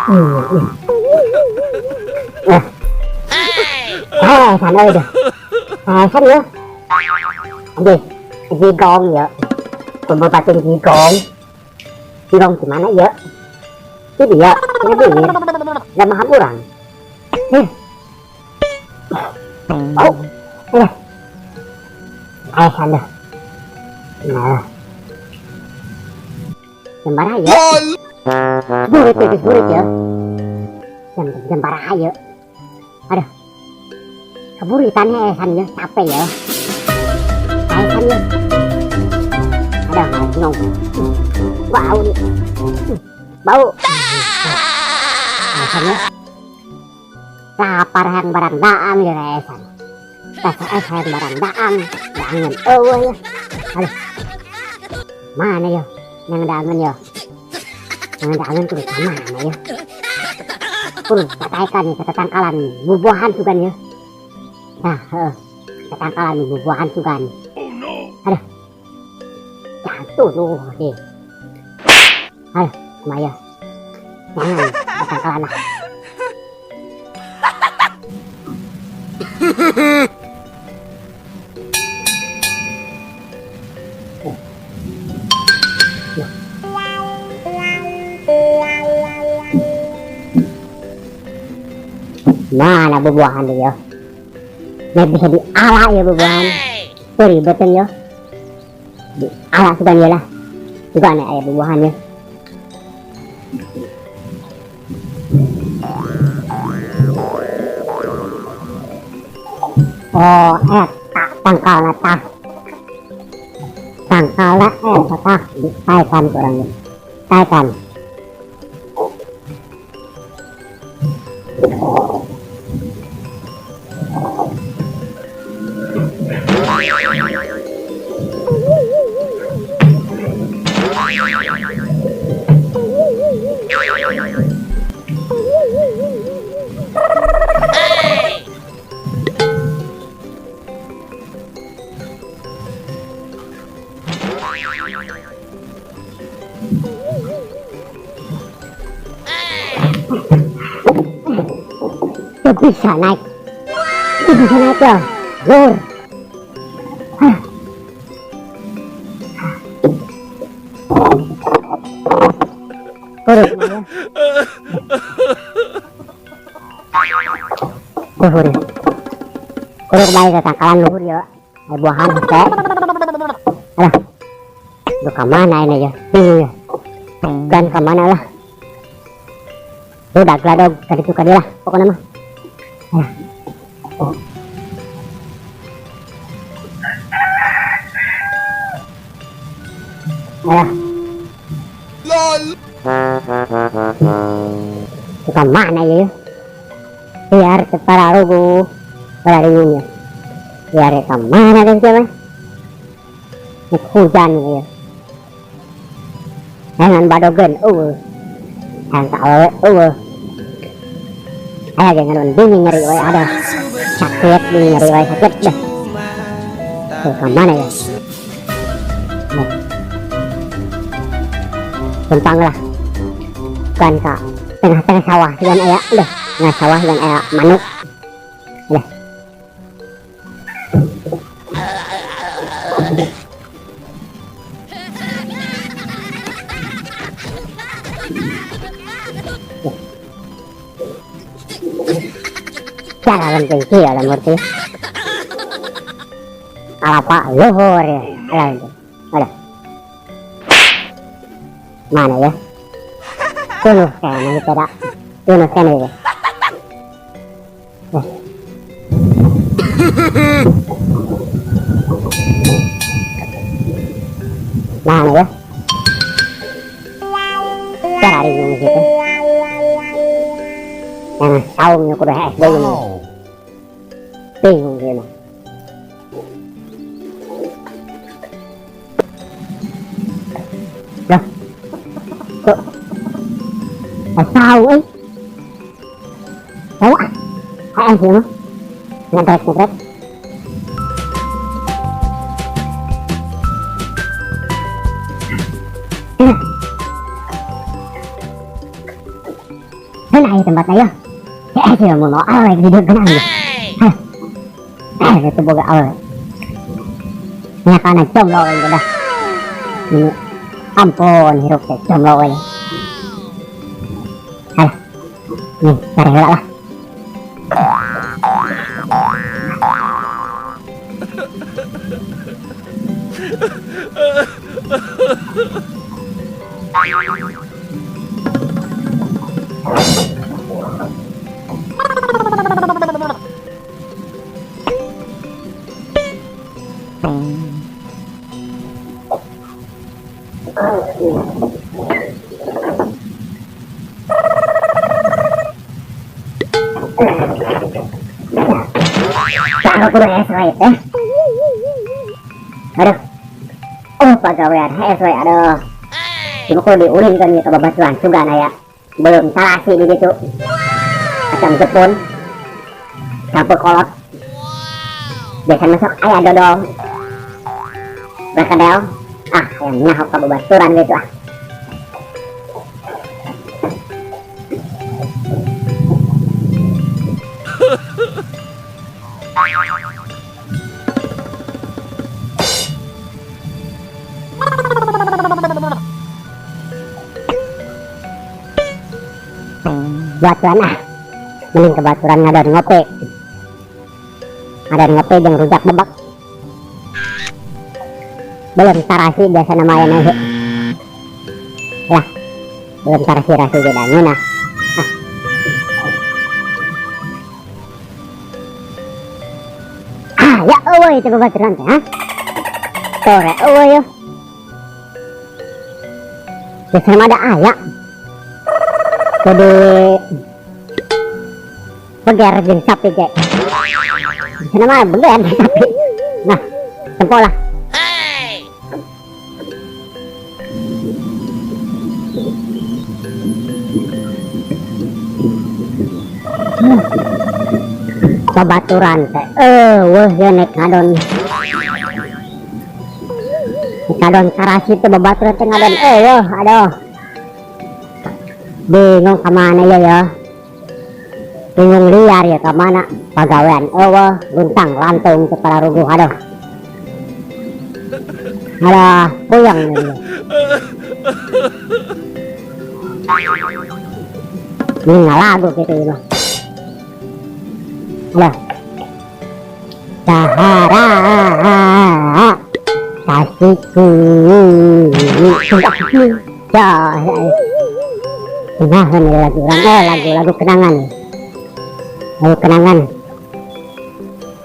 Ah, sana euy deh. Ah, san ya. Anjir, jigong ya. Kumpul pating jigong. Jigong gimana ya? Ini dia, ini bingit. Lamahan urang. Eh. Oh. Eh. Ah, sana. Nah. Jam ya. Burit ya, burit ya. Jam jam parah ya. Aduh. Keburitannya esan ya, capek ya. Esan ya. Aduh, bingung. Bau nih. Bau. Esan ya. Lapar yang barang daang ya esan. Rasa esan barang daang. Daangan eueuh ya. Aduh. Mana ya? Yang daangan ya. Yang daangan kudu ka mana ya? Kudu pataikan ya, tetangkalan bubuahan sugan ya. Nah, tetangkalan bubuahan sugan. Oh no. Aduh. Jatuh tuh deh. Aduh, kumaha. Jangan tetangkalan lah. Mana bubuahan tuh ya? Nggak bisa diala ya bubuahan. Tuh ribetin ya. Diala sugan ya lah. Sugan ya bubuahan ya. Oh, tak tangkalna tah. Tangkalna tah ditaekan ku urang ya. Taekan. Bisa naik, bisa naik ya, lur. Kurus ya. Luhur. Kurus baik ke tangkalan luhur ya. Buahan teh. Alah. Lu ke mana ini ya? Bingung ya. Kan ke mana lah? Lu dagladog tadi suka dia lah pokoknya mah. Oh. Alah. LOL. Ke mana ya? Biar kepala rugu, kepala ringnya. Biar ke mana deh siapa? Hujan ya. Jangan badogen, Jangan tak Ayo jangan dingin nyeri wae ada. Sakit dingin nyeri wae sakit dah. Tuh ke mana ya? Oh. Tumpang lah. Bukan kak. Tengah-tengah sawah dan aya dah. Tengah sawah dan aya manuk. Dah. Cara penting sih ya murti. Alapa luhur ya. Ada. Ada. Mana ya? Tunuh kayaknya tidak. Tunuh kayaknya. Mana ya? Cara bingung gitu. Jangan saung nyukur es bingung. Bingung dia mah. Loh. Kok tahu eh. Tahu ah. Ah sih mah. Ngetrek-ngetrek. Tempatnya ya. Eh, sih mau awewe di dieu geunah ya. Hah. Eh, itu boga awewe. Nya kana jomblo we dah. Ini ampun hirup teh jomblo we. Alah. Nih, cari heula lah. Kalau kudu hese we teh. Aduh. Oh, pagawean hese we aduh. Cuma kudu diulinkeun ieu ka babaturan sugan aya. Belum tarasi di ditu. Kacang Jepun. Campur kolot. Biasa masuk aya dodol. Berkedel. Ah, yang nyaho ka babaturan gitu ah. Baturan ah, mending ke baturan ngadon ngopi. Ngadon ngopi jeung rujak bebek. Belum tarasi biasa nama aya nasi. Lah, belum tarasi rasi beda ngeunah. Ah. Ah, ya eueuh itu babaturan teh, ha? Tore eueuh yo. Biasa mah ada aya. Jadi beger jeung sapi ge. Biasana mah beger jeung sapi. Nah, tempo lah. Babaturan teh eueuh ye nek ngadon. Nek ngadon tarasi teh babaturan teh ngadon eueuh aduh. Bingung ka mana ya ya. Bingung liar ya ka mana pagawean eueuh luntang lantung teh pararuguh aduh. Aduh, puyeng ini. Ini ngalagu gitu ya mah. Aduh. Sahara kasihku. Ya, ya. Nah, ini lagu orang, lagu-lagu kenangan. Lagu kenangan.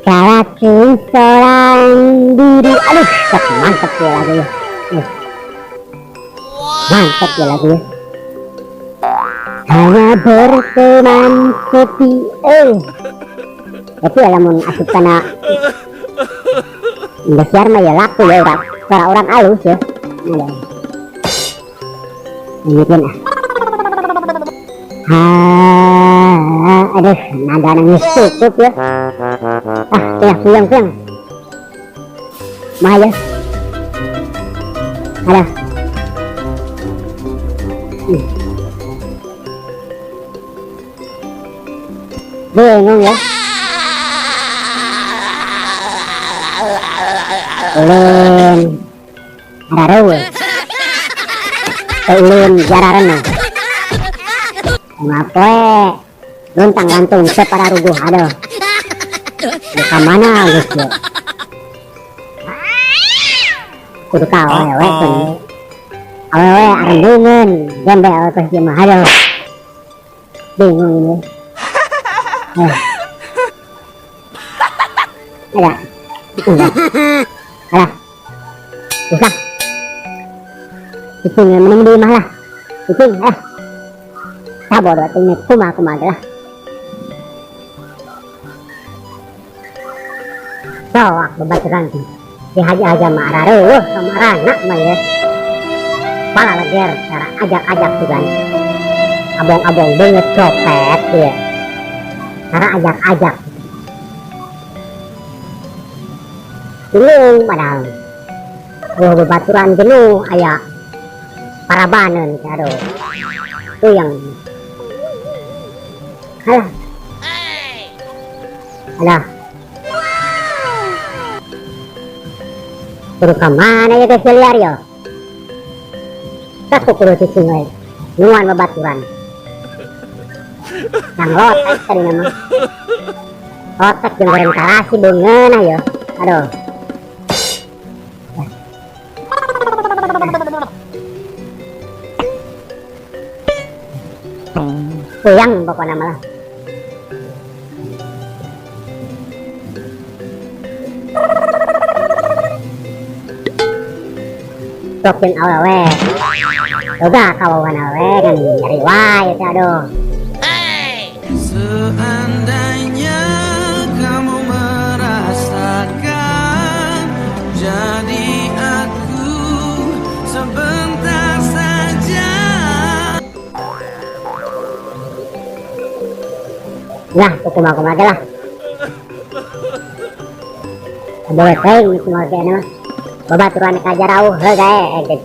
Salahku seorang diri. Aduh, mantep ya lagunya. Mantep ya lagunya. Hanya berteman sepi. Tapi ya lamun asup kana Indosiar mah ya laku ya orang. Suara orang halus ya. Aduh. Lanjutin ah. Ah, aduh, nada nangis tutup ya. Ah, ya, puyeng, puyeng. Mah ya. Aduh. Bingung ya. Ulin. Ararewe. Ulin jararena. Ngapoe luntang lantung separaruguh aduh. Ka mana geus ye? Kudu ka awewe keun. Awewe arendungeun gembe awewe geus ieu mah aduh. Bingung ini. Ada. Alah. Susah. Cicing mending di imah lah. Cicing ah. Sabodo teh nya kumaha kumaha lah. Soak babaturan teh. Dihaja-haja mah arareueuh kamarana mah ye. Pala leger cara ajak-ajak tuh kan. Abong-abong beungeut copet ieu. Cara ajak-ajak. Bingung padahal. Eueuh babaturan jenuh aya parabaneun teh aduh. Puyeng. Alah. Alah. Kudu ka mana ya teh liar yo? Tak kudu cicing we. Nuan babaturan. Nang lotek tadi nama. Otak jeung goreng tarasi beungeunah yo. Aduh. Puyang pokoknya malah. Tokin awewe. Boga kawawan awewe kan nyari wae teh aduh. Seandainya kamu merasakan, jadi aku sebentar saja. Lah, kumaha-kumaha ge lah. Boleh teuing kumaha ge mah. Babaturan ka jarauh heuh gae.